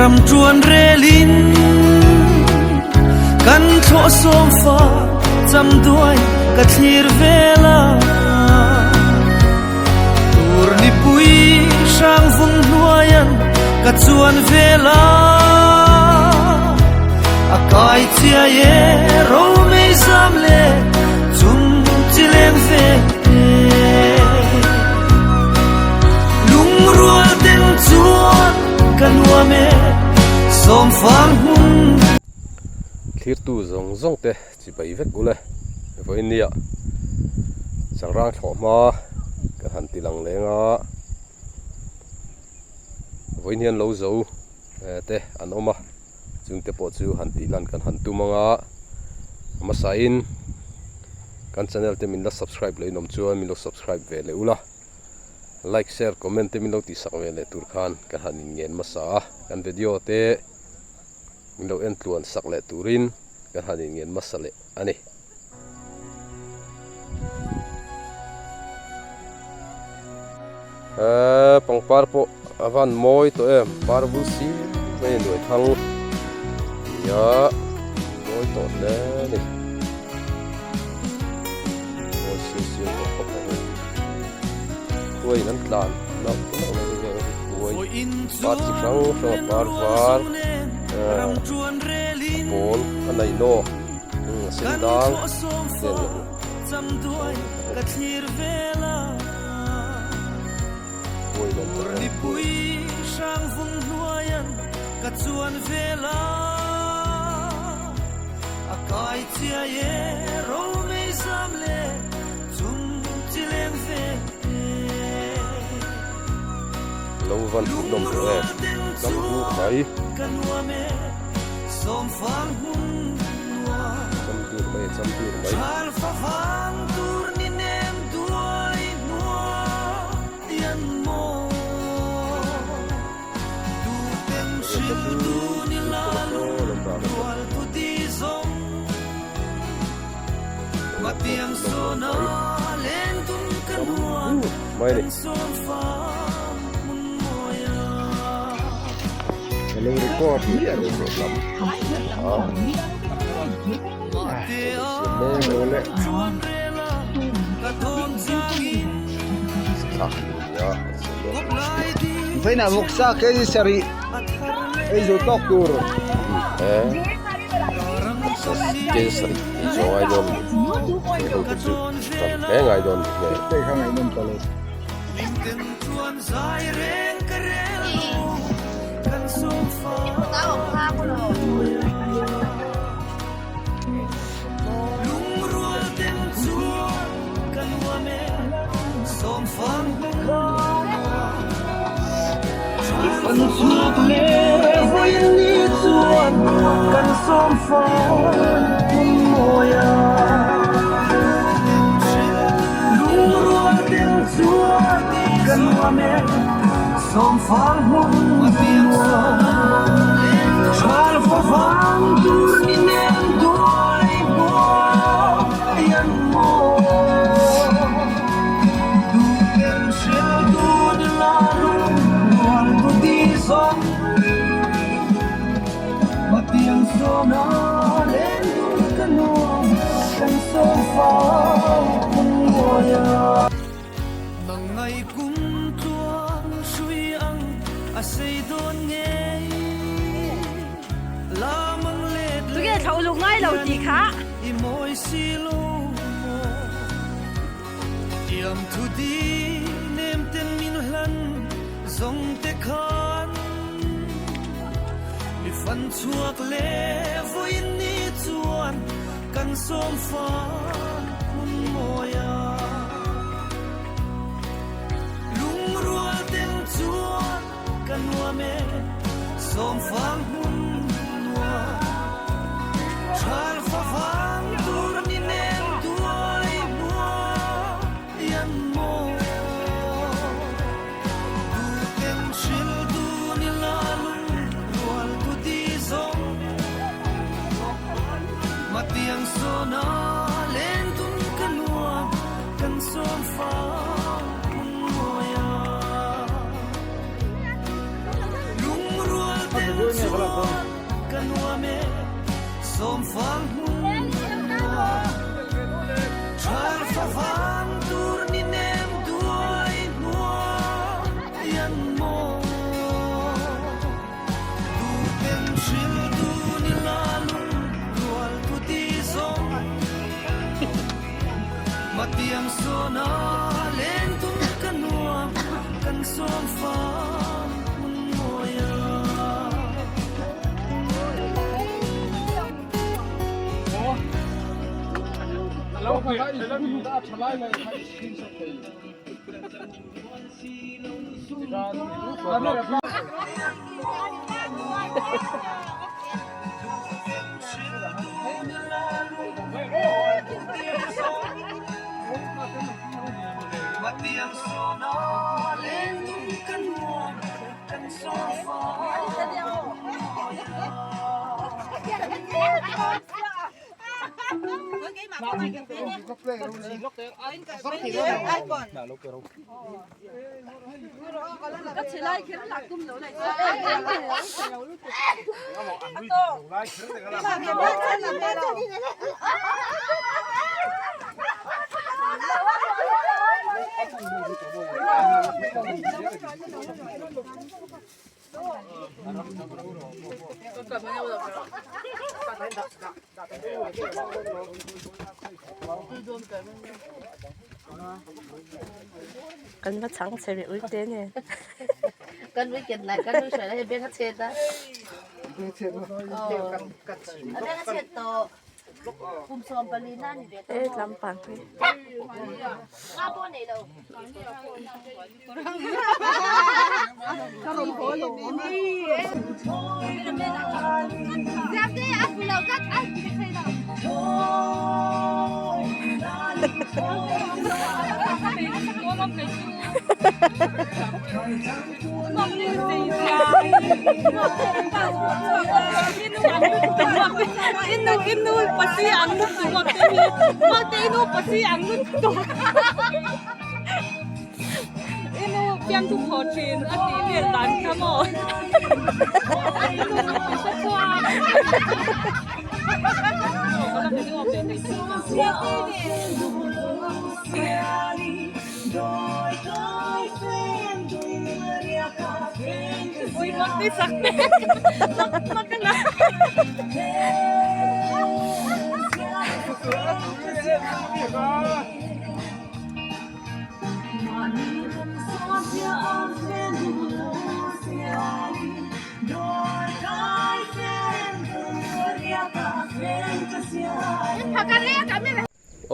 Ram ṭuan relin kan thlawh sawm fa cham duai ka thlir vel a. Tur nipui hrang vung hnuaian ka chuan vel a. A kai chiai e romei zam le chung chi leng ve e. Lungrual ten chuan ka nuam e sawm fang hmun. Thlirtu zawng zawng te chi bai vek ule vawiin nia Chalrang thlawh hma kan han ti lang leng a vawiin hian lo zo te an awm a chungte pawh chu han tih lan kan han tum ang a hmasain kan channel te min la subscribe loh in awm chuan min lo subscribe ve leh ula like share comment te min lo tihsak ve leh tur khan kan han inngen hmasa a kan video te min lo en tluan sak leh turin kan han inngen hmasa leh a ni. Eee pangpar pawh a van mawi tawh em par vul si mai a nuai thang nia mawi tawh hle a ni mawi siau siau tawh khawp mai hei khuaiin an tlan nauh nauh mai hi heng hi khuai par chi hrang hrang a par var eee a pawl a naihnaw a sen dang te a ni ang. Lo van hmuh nawm tawh em cham dur mai cham dur mai cham dur mai. Mai ni. Lo record miah lo rawh lam a Vawiinah vawksa kg sarih ei zo tawk tur. Kg sarih ei zo ngai dawn ni ho te chu tam hle ngai dawn ni nge. Hei kha ngaihnawm ta lo. Tunge thla uluk ngai lo tih kha. Sawmfang hmun Thal favang tur ni nem duai hnuai an maw Tuten hril tu ni la lung rual tu ti zawng Matiang sawna len tum ka nuam kan sawmfang hmun mawi a. Kan va chhang chhe ve uite nen. Kan weekend lai kan hruai lai beng a chhet a. A beng a chhet tawh. Kum 14 na ni ve tawh. E tlampang hi. Nga pawh nei lo.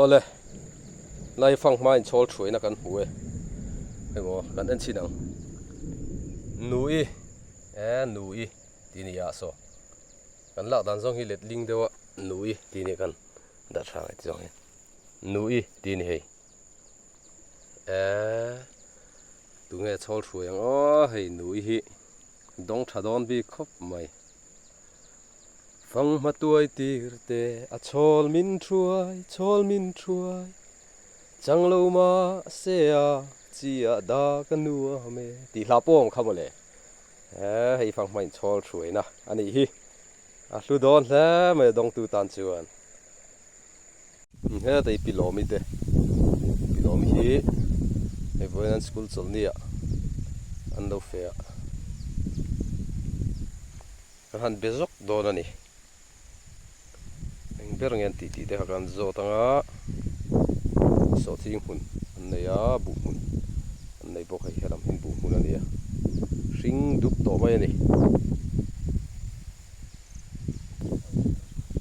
Awle, lai fang hma in chhawl thuaina kan hmu e, hei maw kan en chhin ang, Nui e Nui tih ni ah saw kan lak dan zawng hi letling deuh a Nui tih ni kan dah tha ngai ti zawng hian Nui tih ni hei e tunge chhawl hruai ang aw hei Nui hi dawng tha dawn bik khawp mai Fanghma tuai tir te a chhawl min thuai chhawl min thuai chang lo mah se a chi ah da ka nuam e tih hla pawh awm kha mawle e hei fanghma in chhawl hruaina a nih hi a hlu dawn hle mai a dawngtu tan chuan. Heta i pi Lawmi te pi Lawmi hi hei vawiin an school chawlhni ah an lo fe a kan han be zawk dawn a ni eng ber nge an tih tih te kha kan zawt ang a sawhthing hmun an nei a buh hmun an nei bawk hei helam hi buh hmun a ni a hring dup tawh mai a ni.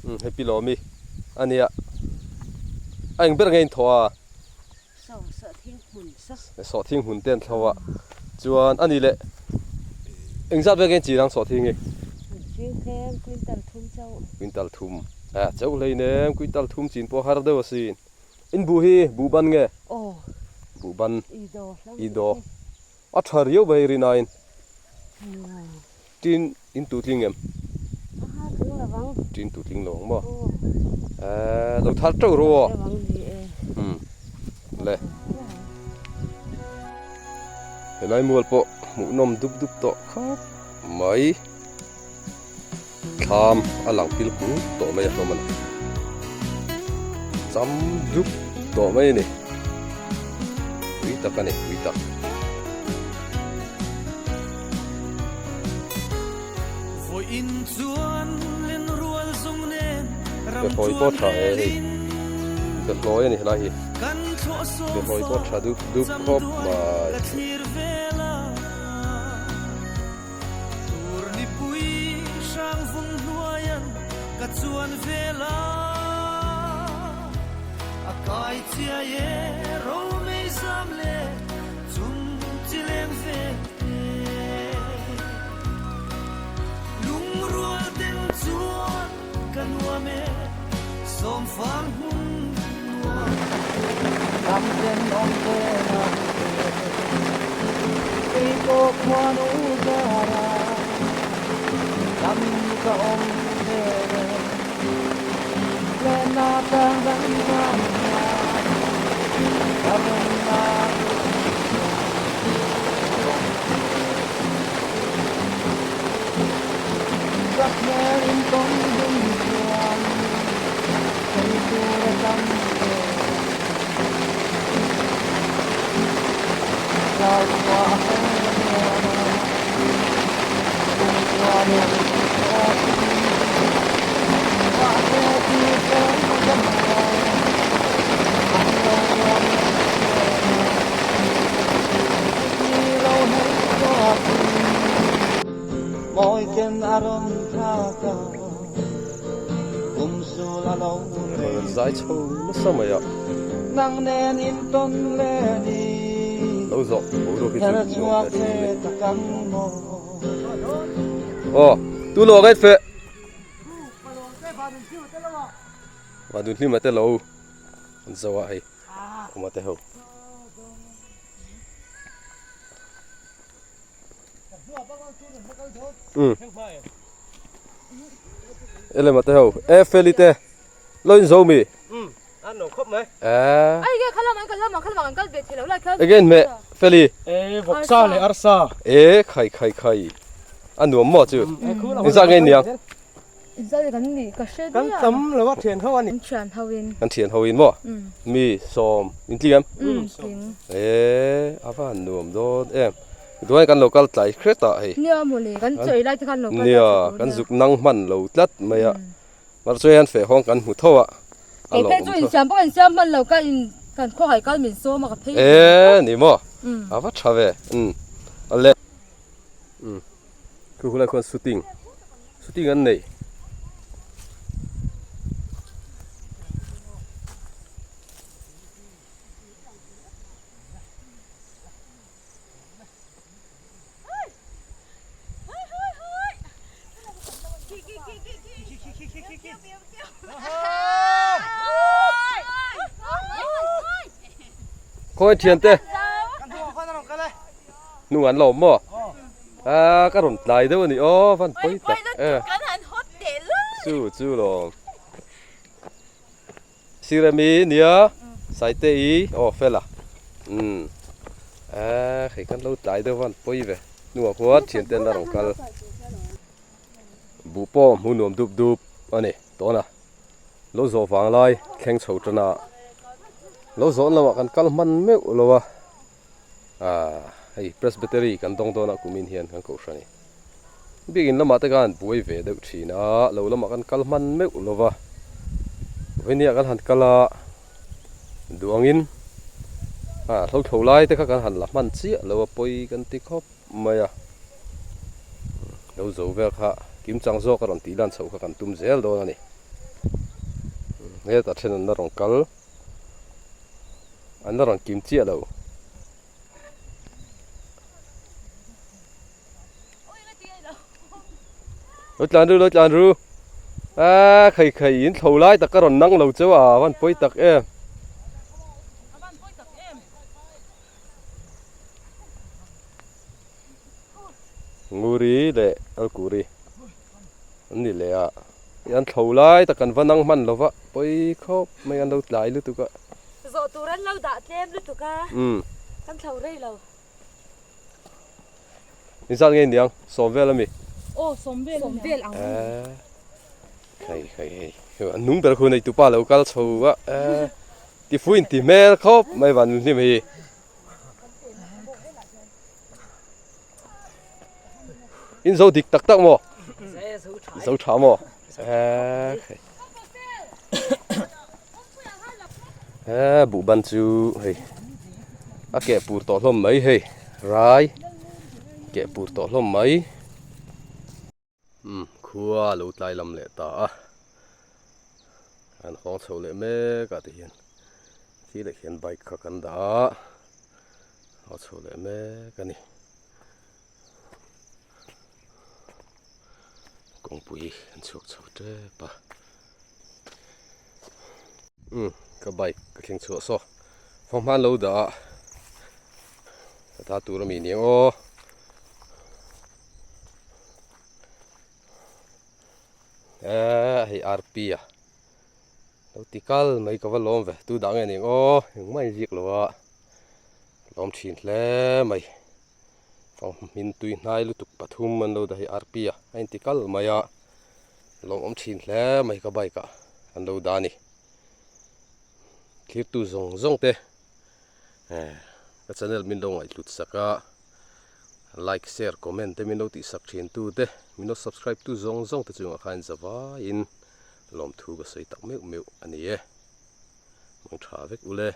Umm hei pi Lawmi a nia a eng ber nge in thaw a sawhthing hmun te an thlo a chuan a ni leh engzat vel nge in chin ang sawhthing hi quintal thum a chauh hlei nem quintal thum chin pawh har deuh asin in buh hi buh ban nge buh ban i daw a tha riau mai rinain Tin in tu tling em? Tin tu tling lo ang maw? Eee lo thar teuh ru aw. Umm le. Helai mual pawh hmuhnawm dup dup tawh khawp mai. Thlam a lang pil kut tawh mai a hlawm a ni. Cham dup tawh mai a ni. Pui tak a ni, pui tak. Behlawi pawh tha e hei, behlawi a ni helai hi, behlawi pawh tha dup dup khawp mai. Zai chho nasa mai a lo zawh boruak hi chu nuam ve thin a ni aw tu lo ret fe vadun hlim a te lo an zo a hei awm a te ho. Elema te ho e feli te lo in zo mi again me feli e voksa le arsa e khai khai khai a nuam maw chu in za ngei niang kan tam lo a thian ho ani kan thian ho in maw mi sawm in tling em e a van nuam dawn em Tunah kan lo kal tlai hret a hei. Nia mawle, kan chawi lai te khan lo kal Nia, kan zuk nang hman lo tlat mai a. Mahse chuan hian fehhawng kan hmu tho a. A lo awm tho. Kei phei chu insiam pawh insiam hman lo ka in kan khawhai kal min sawm a ka phei. E ni maw? A va tha ve. Um. A le. Um. Khu hulai khuan shooting. Shooting an nei. Khawi thian te hnung an lo awm maw a ka rawn tlai deuh a ni aw van pawi tak e chu chu lawm Siremi nia Saite i aw fela umm eh hei kan lo tlai deuh van pawi ve hnuah khuan thian te an la rawn kal buh pawh hmuh nuam dup dup a ni tawna lo zawh vang lai thleng chho tana lo zawh lamah kan kal hman meuh lo a ah hei presbytery kan dawng dawn a kumin hian kan kohhran i Biakin lamah te khan buai ve deuh thin a, lo lamah kan kal hman meuh lo va, vawinia kan han kal a, duangin ah hlo thlo lai te kha kan han la hman chiah lo a, pawi kan ti khawp mai a, lo zo vel kha kim chang zawk a rawn tih lan chhoh kha kan tum zel dawn a ni, hetah then an la rawn kal, an la rawn kim chiah lo. Lo tlan ru, lo tlan ru. A khai khai in thlo lai tak ka rawn nang lo cheu a, a van pawi tak em. Nguri leh Alkuri an ni leh a, an thlo lai tak an va nang hman lo va, pawi khawp mai an lo tlai lutuk a. Zawh tur an lo dah tlem lutuk a, kan thlo rei lo. Inzat ngei niang, sawm vel ami? Aw, sawm vel ang. Hei hei hei a nung ber khu nei tupa lo kal chho a ti fu in ti hmel khawp mai van hlim hi. In zo dik tak tak maw? Zo tha maw? He buhban chu hei a keh pur tawh hlawm mai hei rai keh pur tawh hlawm mai. Umm khua a lo tlai lam leh ta a an hawng chho leh mek ah te hian khi leh khian bike kha kan dah a haw chho leh mek a ni kawngpui an chhuak chho tep a umm ka bike ka thleng chhuah saw fanghma an lo dah a ka ta tur ami ni ang aw. Eee hei RP a lo ti kal mai ka va lawm ve tu dah nge ning aw engmah in ziak lo a lawm thin hle mai fanghmin tui hnai lutuk pathum an lo dah hei RP a a inti kal mai a lawmawm thin hle mai ka bike ah an lo dah a ni thirtu zawng zawng te eh ka channel min lo ngaihhlut sak a. Like, share, comment te min lo tihsak thin tu te, min lo subscribe tu zawng zawng te chungah khan zavaiin lawmthu ka sawi tak meuh meuh a ni e. Mang tha vek ule.